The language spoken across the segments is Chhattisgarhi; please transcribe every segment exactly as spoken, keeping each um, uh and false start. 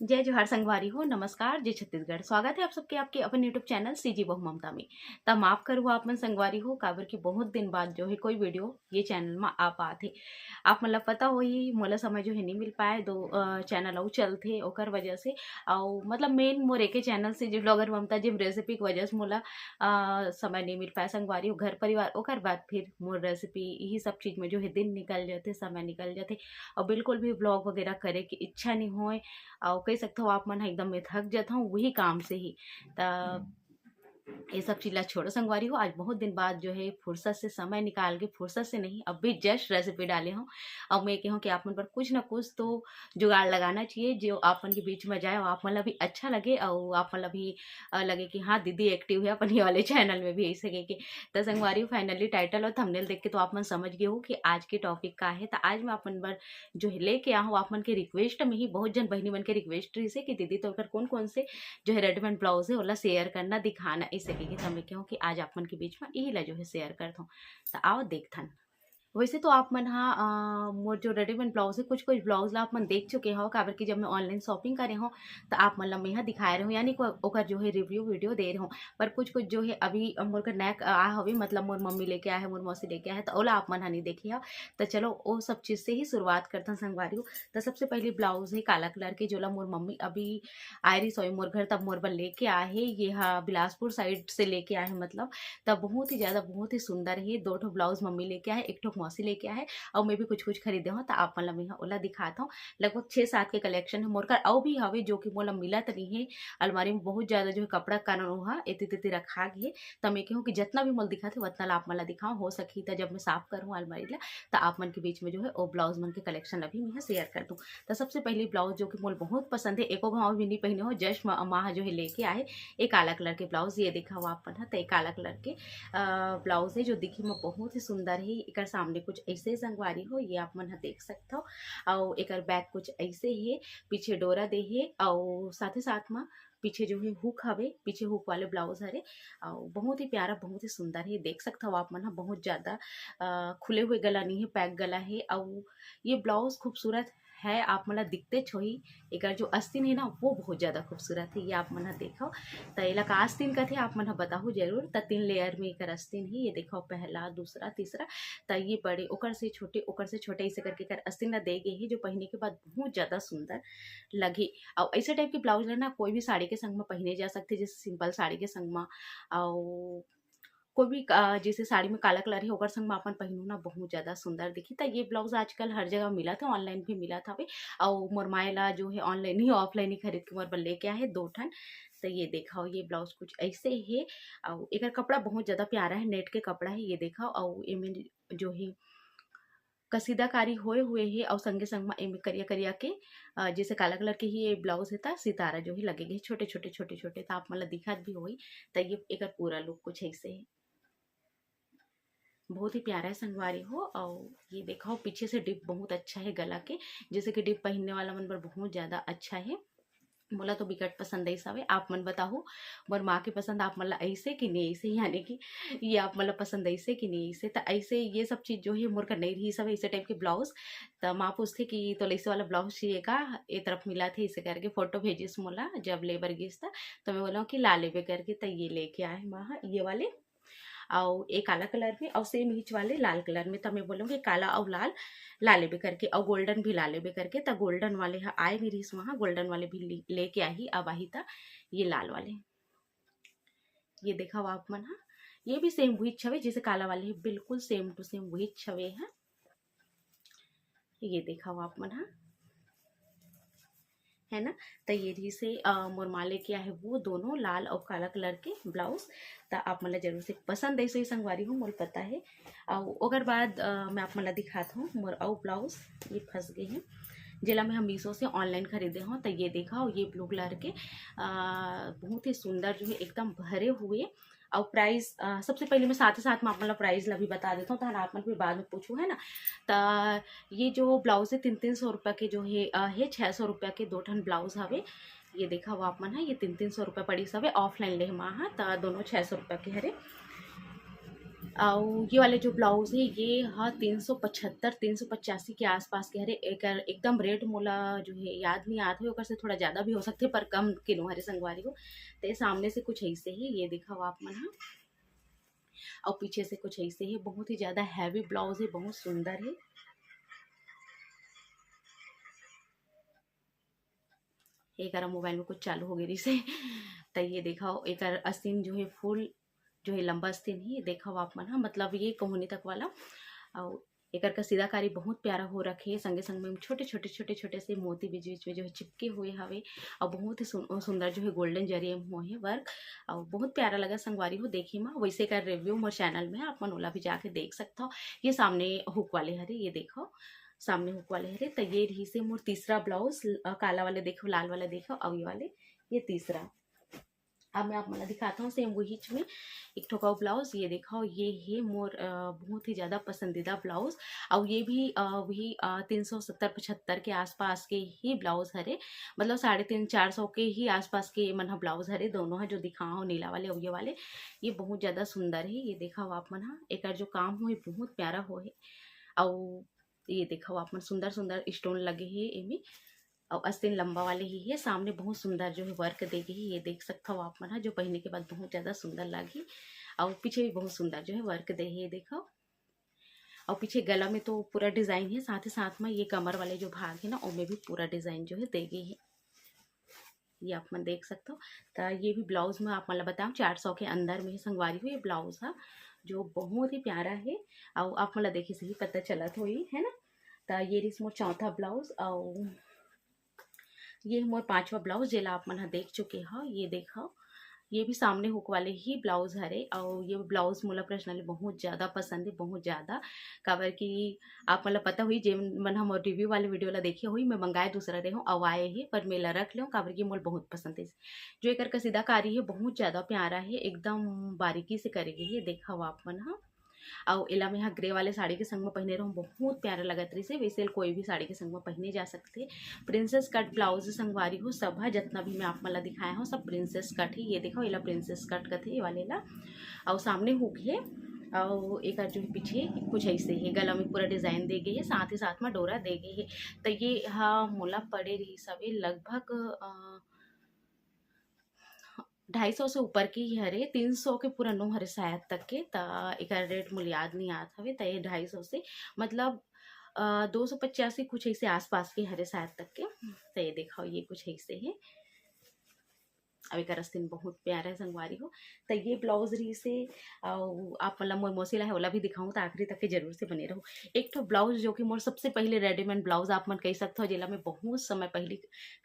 जय जोहार संगवारी हो, नमस्कार, जय छत्तीसगढ़। स्वागत है आप सबके आपके अपन YouTube चैनल सीजी बहू ममता में। त माफ करू आप मन संगवारी हो, काबर कि बहुत दिन बाद जो है कोई वीडियो ये चैनल में आ पात है। आप मन ला पता होही, मोला समय जो है नहीं मिल पाए, दो अ, चैनल अउ चलथे ओकर वजह से। अउ मतलब मेन मोर एके चैनल सीजी ब्लॉगर ममता जिम रेसिपी के वजह से मोला अ, समय नहीं मिल पाए संगवारी हो। घर परिवार ओकर बाद फिर मोर रेसिपी यही सब चीज में जो है दिन निकल जाते, समय निकल जाते। और बिल्कुल भी ब्लॉग वगैरह करे की इच्छा नहीं होए। और कह सकते हो आप मन ह एकदम में थक जाता हूँ वही काम से ही। त ये सब चीज ला छोड़ो संगवारी हो, आज बहुत दिन बाद जो है फुर्सत से समय निकाल के, फुर्सत से नहीं, अभी जस्ट रेसिपी डाले हूँ। और मैं कहूँ कि आप मन पर कुछ ना कुछ तो जुगाड़ लगाना चाहिए जो आप मन के बीच में जाए और आप मन ला भी अच्छा लगे और आप मन ला भी अ, लगे कि हाँ दीदी एक्टिव है अपन ये वाले चैनल में भी ऐसे कह के। तो संगवारी हो, फाइनली टाइटल और थंबनेल देख के तो आप मन समझ गए हो कि आज के टॉपिक का है। तो आज मैं अपन बर जो है लेके आ हूँ, आप मन के रिक्वेस्ट में ही, बहुत जन बहनी मन के रिक्वेस्ट रही से कि दीदी तो ओकर कौन कौन से जो है रेडीमेड ब्लाउज है ओला शेयर करना, दिखाना, ऐसे कह के। तो मैं कहूँ कि आज आप मन के बीच में यही ला जो है शेयर करता हूँ। तो आओ देखथन। वैसे तो आप मन हा अ, मोर जो रेडीमेड ब्लाउज है, कुछ कुछ ब्लाउज ला आप मन देख चुके हो, काबर कि जब मैं ऑनलाइन शॉपिंग करे हूँ तो आप मन ला मैं हा दिखाए रहे हूँ, यानी को ओकर जो है रिव्यू वीडियो दे रहे हूँ। पर कुछ कुछ जो है अभी अ, मोर का नैक आ हवे, मतलब मोर मम्मी लेके आए है, मोर मौसी लेके आए है, तो ओला आप मन हा नहीं देखे हो। तो चलो वो सब चीज से ही शुरुआत करथन संगवारी हो। तो सबसे पहले ब्लाउज है काला कलर के, जोला मोर मम्मी अभी आए रही सोई मोर घर, तब मोर बर लेके आए है। ये हा बिलासपुर साइड से लेके आए है, मतलब तब बहुत ही ज्यादा बहुत ही सुंदर है। दो ठो ब्लाउज मम्मी लेके आए, एक ठो मौसी लेके आए, और मैं भी कुछ कुछ खरीदे हूँ, तो आप मन ला मैं हा ओला दिखात हूँ। लगभग छः सात के कलेक्शन है मोर कर, अउ भी हवे जो कि मोला मिलत नहीं है। अलमारी में बहुत ज्यादा जो है कपड़ा कारण ओहा एती तेती रखा गे, त मैं कहूँ कि जितना भी मोला दिखत है उतना ला आप मन ला दिखाऊँ। हो सकही त जब मैं साफ करूँ अलमारी ला, त आप मन के बीच में जो है वो ब्लाउज मन के कलेक्शन ला भी मैं शेयर कर दूँ। त सबसे पहले ब्लाउज जो कि मोला बहुत पसंद है, एको घाव भी नहीं पहने हो, जस्ट माँ जो है लेके आए, एक काला कलर के ब्लाउज, ये देखा हो आप मन ह, त एक काला कलर के अ, ब्लाउज है जो दिखे में बहुत ही सुंदर है। एकर सामने कुछ ऐसे संगवारी हो, ये आप मन ह देख सकत हो। अउ एकर बैक कुछ ऐसे है, पीछे डोरा दे है, अउ साथे साथ में पीछे जो है हुक हवे, पीछे हुक वाले ब्लाउज हरे, अउ बहुत ही प्यारा, बहुत ही सुंदर है। देख सकत हो आप मन ह, बहुत ज्यादा अ, खुले हुए गला नहीं है, पैक गला है। अउ ये ब्लाउज खूबसूरत है, आप मन ला दिखतेच होही। एकर जो अस्तीन है ना, वो बहुत ज्यादा खूबसूरत है, ये आप मन ह देखो। त एला का अस्तीन कथे, आप मन ह बताहू जरूर। त तीन लेयर में एकर अस्तीन है, ये देखो, पहला, दूसरा, तीसरा। त ये बड़े, ओकर से छोटे, ओकर से छोटे, ऐसे करके एकर अस्तीन ला दे गे है, जो पहने के बाद बहुत ज्यादा सुंदर लगे। और ऐसे टाइप के ब्लाउज ला ना कोई भी साड़ी के संग में पहने जा सकते, जैसे सिंपल साड़ी के संग में। और कोई भी अ, जैसे साड़ी में काला कलर है, ओकर संग में अपन पहिनू ना, बहुत ज्यादा सुंदर दिखी। त ये ब्लाउज आजकल हर जगह मिलत है, ऑनलाइन भी मिलत हवे। अउ मोर माए ला जो है ऑनलाइन ही, ऑफलाइन ही खरीद के मोर बर लेके आए है दो ठन। त ये देखा हो, ये ब्लाउज कुछ ऐसे है। अउ एकर कपड़ा बहुत ज्यादा प्यारा है, नेट के कपड़ा है, ये देखा। अउ एमे जो है कसीदाकारी होए हुए है, अउ संगे संग में एमे करिया करिया के अ, जैसे काला कलर के ही ये ब्लाउज है, त सितारा जो है लगे गे छोटे छोटे छोटे छोटे, त आप मन ला दिखत भी होही। त ये एकर पूरा लुक कुछ ऐसे है। बहुत ही प्यारा है संगवारी हो। और ये देखा हो, पीछे से डिप बहुत अच्छा है गला के, जैसे कि डिप पहनने वाला मन बर बहुत ज्यादा अच्छा है। मोला तो बिकट पसंद आइस हवे। आप मन बताहू, मोर माँ के पसंद आप मन ला आइस हे कि नहीं आइस हे, यानी कि ये आप मन ला पसंद आइस हे कि नहीं आइस हे। त ऐसे ये सब चीज जो है मोर कर नहीं रहिस हवे, ऐसे टाइप के ब्लाउज। त माँ पूछथे कि तो ऐसे वाला ब्लाउज चाहिए का, ये तरफ मिला थे, इसे करके फोटो भेजिस मोला, जब लेबर गिस त, तो मैं बोला कि ला लेबे करके, त ये लेके आए माँ ह, ये वाले। अउ ए काला कलर में, अउ सेम हीच वाले लाल कलर में। त मैं बोलूँ कि काला अउ लाल ला लेबे करके, अउ गोल्डन भी ला लेबे करके। त गोल्डन वाले ह आए नहीं रहिस वहाँ, गोल्डन वाले भी ले- लेके आही, अब आही त ये लाल वाले। ये देखा हो आप मन ह, ये भी सेम वही छवे जैसे काला वाले है, बिल्कुल सेम टू सेम वही छवे है। ये देखा हो आप मन ह, है ना। त ये रहिस हे अ, मोर माँ लेके आए हे वो दोनों लाल अउ काला कलर के ब्लाउज। त आप मन ला जरूर से पसंद आइस होही संगवारी हो, मोला पता है। अउ ओकर बाद अ, मैं आप मन ला दिखात हूँ मोर अउ ब्लाउज, ये फंस गए हैं, जेला मैं हम मीशो से ऑनलाइन खरीदे हूँ। त ये देखा हो, ये ब्लू कलर के अ, बहुत ही सुंदर जो है एकदम भरे हुए। अउ प्राइस अ, सबसे पहले मैं साथ ही साथ में आप मन ला प्राइस ला भी बता देता हूँ, तहन आप मन फिर बाद में पूछू, है ना। त ये जो ब्लाउज है तीन तीन सौ रुपया के जो है अ, है छः सौ रुपया के दो ठन ब्लाउज हवे। ये देखा हो आप मन ह, ये तीन तीन सौ रुपया पड़िस हवे, ऑफलाइन ले मा ह, त दोनों छः सौ रुपया के हरे। अउ ये वाले जो ब्लाउज हे, ये ह तीन सौ पचहत्तर, तीन सौ पचासी के आसपास के हरे। एकर एकदम रेट मोला जो हे याद नहीं आत हे, ओकर से थोड़ा ज़्यादा भी हो सकथे, पर कम किनो हरे संगवारी हो। तो ये सामने से कुछ ऐसे हे, ये देखो आप मन ह, अउ पीछे से कुछ ऐसे हे। बहुत ही ज़्यादा हैवी ब्लाउज हे, बहुत सुंदर हे। एकरा मोबाइल में कुछ चालू हो गए रहिसे। त ये देखो, एकर अस्तीन जो हे फुल जो हे लंबा अस्तीन हे, देखो आप मन ह, मतलब ये कोहनी तक वाला। अउ एकर का सीधाकारी बहुत प्यारा हो रखे हे, संगे संग में छोटे छोटे छोटे छोटे से मोती बीच बीच में जो हे चिपके हुए हवे, अउ बहुत ही सुन-, सुंदर जो हे गोल्डन जरी में हुए हे वर्क, अउ बहुत प्यारा लगा संगवारी हो देखे में। वैसे एकर रिव्यू मोर चैनल में हे, आप मन ओला भी जाके देख सकथव। ये सामने हुक वाले हरे, ये देखो सामने हुक वाले हरे। त ये रहिसे मोर तीसरा ब्लाउज, अ, काला वाले देखो, लाल वाला देखो, अउ ये वाले, ये तीसरा। अब मैं आप मन ला दिखाता हूँ सेम वहीच में एक ठो का ब्लाउज। ये देखो, ये हे मोर, अ, बहुत ही ज़्यादा पसंदीदा ब्लाउज। अउ ये भी, अ, वही, अ, तीन सौ सत्तर पचहत्तर के आसपास के ही ब्लाउज हरे, मतलब साढ़े तीन चार सौ के ही आसपास के मन ह ब्लाउज हरे, दोनों ह जो दिखा हो नीला वाले अउ ये वाले। ये बहुत ज़्यादा सुंदर हे। ये देखो आप मन ह, एकर जो काम होहे बहुत प्यारा होहे। अउ ये देखो आप मन, सुंदर सुंदर स्टोन लगे हे एमे, अउ अस्तीन लंबा वाले ही हे। सामने बहुत सुंदर जो हे वर्क दे गे हे, ये देख सकथव आप मन ह, जो पहने के बाद बहुत ज़्यादा सुंदर लगही। अउ पीछे भी बहुत सुंदर जो हे वर्क दे हे, ये देखो। अउ पीछे गला में तो पूरा डिजाइन हे, साथ ही साथ में ये कमर वाले जो भाग हे ना, ओमे भी पूरा डिजाइन जो हे दे गे हे। ये आप मन देख सकथव। त ये भी ब्लाउज में आप मन ला बताऊँ, चार सौ के अंदर में ही संगवारी हो ये ब्लाउज ह, जो बहुत ही प्यारा हे। अउ आप मन ला देखे से ही पता चलत होही, है ना। त ये रिहिस मोर चौथा ब्लाउज, अउ ये मोर पांचवा ब्लाउज, जेला आप मन ह देख चुके हव। ये देखव, ये भी सामने हुक वाले ही ब्लाउज हरे, अउ ये ब्लाउज मोला पर्सनली बहुत ज़्यादा पसंद हे, बहुत ज़्यादा। काबर कि आप मन ल पता होही, जेन मन ह मोर रिव्यू वाले वीडियो ला देखे होही, मैं मंगाए दूसरा रहे हूँ, अउ आए हे, पर मैं ला रख लेहूँ, काबर कि मोला बहुत पसंद हे। जो एकर कसीदाकारी हे, बहुत ज़्यादा प्यारा हे, एकदम बारीकी से करे गे हे। देखव आप मन ह, अउ एला मैं ह ग्रे वाले साड़ी के संग म पहिने रहूँ, बहुत प्यारा लगत रहिस हे। वैसे कोई भी साड़ी के संग म पहिने जा सकथे। प्रिंसेस कट ब्लाउज संगवारी हो, सब ह, जतना भी मैं आप मन ला दिखाए हव, सब प्रिंसेस कट हे। ये देखव, एला प्रिंसेस कट कथे, ये वाले ला। अउ सामने हुक हे, अउ एकर जो हे पीछे कुछ ऐसे हे, गला में पूरा डिजाइन दे गे हे, साथ ही साथ में डोरा दे गे हे। त ये ह मोला पड़े रहिस हवे लगभग, अ, ढाई सौ से ऊपर के ही हरे, तीन सौ के पूरा नो हरे शायद तक के, त एकर रेट मोला याद नहीं आत हवे। त ये ढाई सौ से, मतलब, अ, दो सौ पचासी कुछ ऐसे आसपास के हरे शायद तक के। त ये देखव, ये कुछ ऐसे हे। अब एकर अस्तीन बहुत प्यारा हे संगवारी हो। त ये ब्लाउज रहिस हे, अउ आप मन ला मोर मौसी ला हे, ओला भी दिखाऊँ, त आखिरी तक के जरूर से बने रहू। एक ठो ब्लाउज, जो कि मोर सबसे पहले रेडीमेड ब्लाउज आप मन कह सकथव, जेला मैं बहुत समय पहले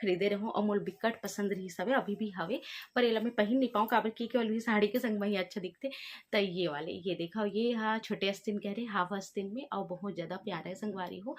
खरीदे रहूँ, अउ मोर बिकट पसंद रहिस हवे, अभी भी हवे, पर एला मैं पहिन नहीं पाऊँ, काबर कि केवल भी साड़ी के संग में ही अच्छा दिखथे। त ये वाले, ये देखव, ये हा छोटे अस्तीन के हरे, हाफ अस्तीन में, अउ बहुत ज़्यादा प्यारा हे संगवारी हो।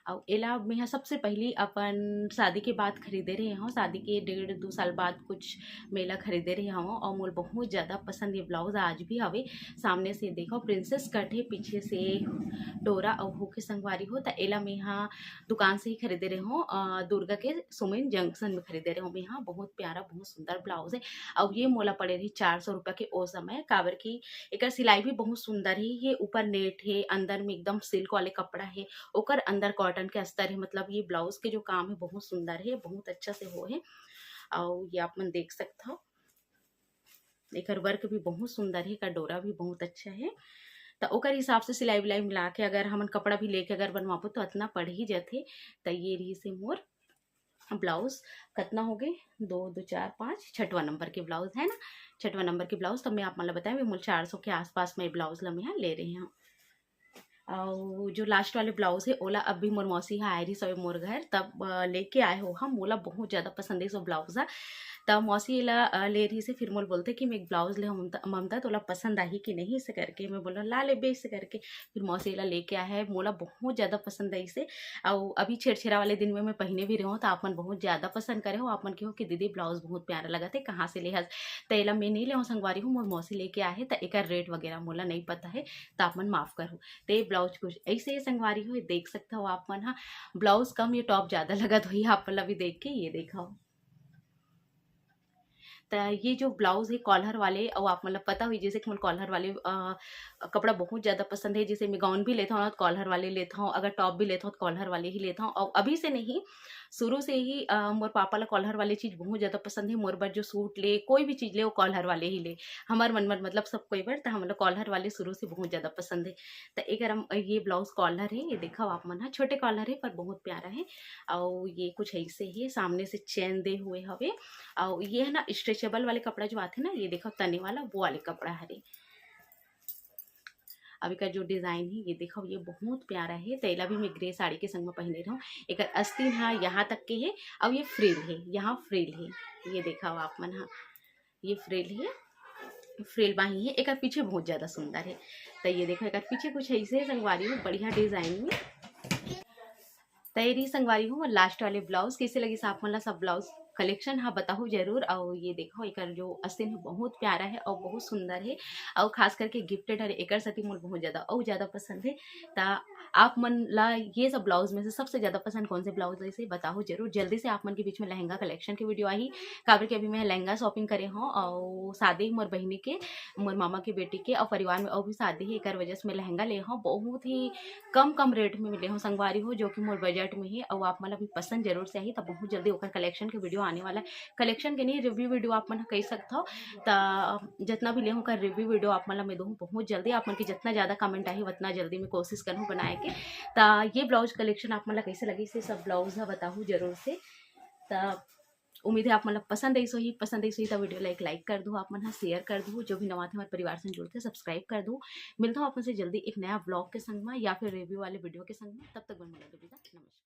अउ एला मैं हा सबसे पहली अपन शादी के बाद खरीदे रहे हव, शादी के डेढ़ दो साल बाद कुछ में एला खरीदे रहे हव, अउ मोला बहुत ज़्यादा पसंद ये ब्लाउज आज भी हवे। सामने से देखव, प्रिंसेस कट हे, पीछे से डोरा अउ हुक हे संगवारी हो। त एला मैं हा दुकान से ही खरीदे रहे हव, अ, दुर्गा के सोमेन जंक्शन में खरीदे रहे हव मैं हा। बहुत प्यारा, बहुत सुंदर ब्लाउज हे। अउ ये मोला पड़े रहिस चार सौ रुपया के ओ समय, काबर कि एकर सिलाई भी बहुत सुंदर हे। ये ऊपर नेट हे, अंदर में एकदम सिल्क वाले कपड़ा हे, ओकर अंदर कॉटन के अस्तर हे। मतलब ये ब्लाउज के जो काम हे बहुत सुंदर हे, बहुत अच्छा से हो हे। अउ ये आप मन देख सकथव, एकर वर्क भी बहुत सुंदर हे, एकर डोरा भी बहुत अच्छा हे। त ओकर हिसाब से सिलाई विलाई मिला के अगर हमन कपड़ा भी लेके अगर बनवाबो त अतना पड़ ही जाथे। त ये रहिस हे मोर ब्लाउज। कतना हो गए? दो, दो, चार, पाँच, छठवां नंबर के ब्लाउज है ना, छठवां नंबर के ब्लाउज। त मैं आप मन ला बताएं, मोला चार सौ के आसपास में ब्लाउज ला मैं हा ले रहे हव। अउ जो लास्ट वाले ब्लाउज हे, ओला अभी मोर मौसी हा आए रहिस हवे मोर घर, तब, अ, लेके आए हो हम, मोला बहुत ज़्यादा पसंद हे सो ब्लाउज हा। त मौसी एला, अ, ले रहिस हे, फिर मोला बोलथे कि मैं एक ब्लाउज ले हव ममता, ममता, तोला पसंद आही कि नहीं, ऐसे करके। मैं बोला, ला लेबे, ऐसे करके। फिर मौसी एला लेके आए हे, मोला बहुत ज़्यादा पसंद आइस हे। अउ अभी छेरछेरा वाले दिन में मैं पहिने भी रहे हव, त आप मन बहुत ज़्यादा पसंद करे हो, आप मन कहे हो कि दीदी ब्लाउज बहुत प्यारा लगत हे, कहाँ से ले हस? त एला मैं नहीं ले हव संगवारी हो, मोर मौसी लेके आए हे, त एकर रेट वगैरह मोला नहीं पता हे, त आप मन माफ करहू। त ये ब्लाउज कुछ ऐसे हे संगवारी हो, ये देख सकथव आप मन हा, ब्लाउज कम, ये टॉप ज़्यादा लगत होही आप मन ला भी देख के। ये देखव, त ये जो ब्लाउज हे कॉलर वाले, अउ आप मन ल पता होही, जैसे कि मोला कॉलर वाले, अ, कपड़ा बहुत ज़्यादा पसंद हे। जैसे मैं गाउन भी लेथव ना, तो कॉलर वाले लेथव, अगर टॉप भी लेथव, तो कॉलर वाले ही लेथव। अउ अभी से नहीं, शुरू से ही, अ, मोर पापा ला कॉलर वाले चीज़ बहुत ज़्यादा पसंद हे। मोर बर जो सूट ले, कोई भी चीज़ ले, वो कॉलर वाले ही ले। हमर मन बर, मतलब, सब कोई बर, त हमन ला कॉलर वाले शुरू से बहुत ज़्यादा पसंद हे। त एकर हम, ये ब्लाउज कॉलर हे, ये देखव आप मन ह, छोटे कॉलर हे, पर बहुत प्यारा हे। अउ ये कुछ ऐसे हे, सामने से चेन दे हुए हवे। अउ ये हे ना, स्ट्रेचेबल वाले कपड़ा जो आथे ना, ये देखव, तने वाला, वो वाले कपड़ा हरे। अब एकर जो डिजाइन हे, ये देखव, ये बहुत प्यारा हे। त एला भी मैं ग्रे साड़ी के संग म पहिने रहूं। एकर अस्तीन ह यहाँ तक के हे, अउ ये फ्रिल हे, यहाँ फ्रिल हे। ये देखव आप मन ह, ये फ्रिल हे, फ्रिल बाही हे। एकर पीछे बहुत ज्यादा सुंदर हे। त ये देखव, एकर पीछे कुछ ऐसे हे संगवारी हो, बढ़िया डिजाइन में। त ये रही संगवारी हो, लास्ट वाले ब्लाउज। कैसे लगिस आप मन ला सब ब्लाउज कलेक्शन ह, बताहू जरूर। अउ ये देखव, एकर जो अस्तीन हे, बहुत प्यारा हे अउ बहुत सुंदर हे, अउ खास करके गिफ्टेड हरे, एकर सेती मोला बहुत ज्यादा अउ ज्यादा पसंद हे। त आप मन ला ये सब ब्लाउज में से सबसे ज्यादा पसंद कौन से ब्लाउज हे, बताहू जरूर। जल्दी से आप मन के बीच में लहंगा कलेक्शन के वीडियो आही, काबर कि अभी मैं लहंगा शॉपिंग करे हूँ अउ शादी मोर बहिनी के, मोर मामा के बेटी के, अउ परिवार में अउ भी शादी हे, एकर वजह से मैं लहंगा ले हूँ। बहुत ही कम कम रेट में मिले हूँ संगवारी हो, जो कि मोर बजट में ही। अउ आप मन ला भी पसंद जरूर से आही, त बहुत जल्दी ओकर कलेक्शन के वीडियो आने वाला हे। कलेक्शन के नहीं, रिव्यू वीडियो आप मन ह कह सकत हो। त जितना भी ले हूँ ओकर रिव्यू वीडियो आप मन ला मैं दूँ बहुत जल्दी। आप मन के जितना ज्यादा कमेंट आही, उतना जल्दी मैं कोशिश करूँ बनाए के। त ये ब्लाउज कलेक्शन आप मन ला कैसे लगिस, ये सब ब्लाउज ह बताहू जरूर से। त उम्मीद है आप मन ला पसंद आइस होही। पसंद आइस होही त वीडियो ला एक लाइक कर दो, आप मन ह शेयर कर दो। जो भी नवा थे हमारे परिवार से जुड़ते, सब्सक्राइब कर दो। मिलता हूँ आप मन से जल्दी एक नया ब्लॉग के संग में या फिर रिव्यू वाले वीडियो के संग में। तब तक बन, नमस्कार।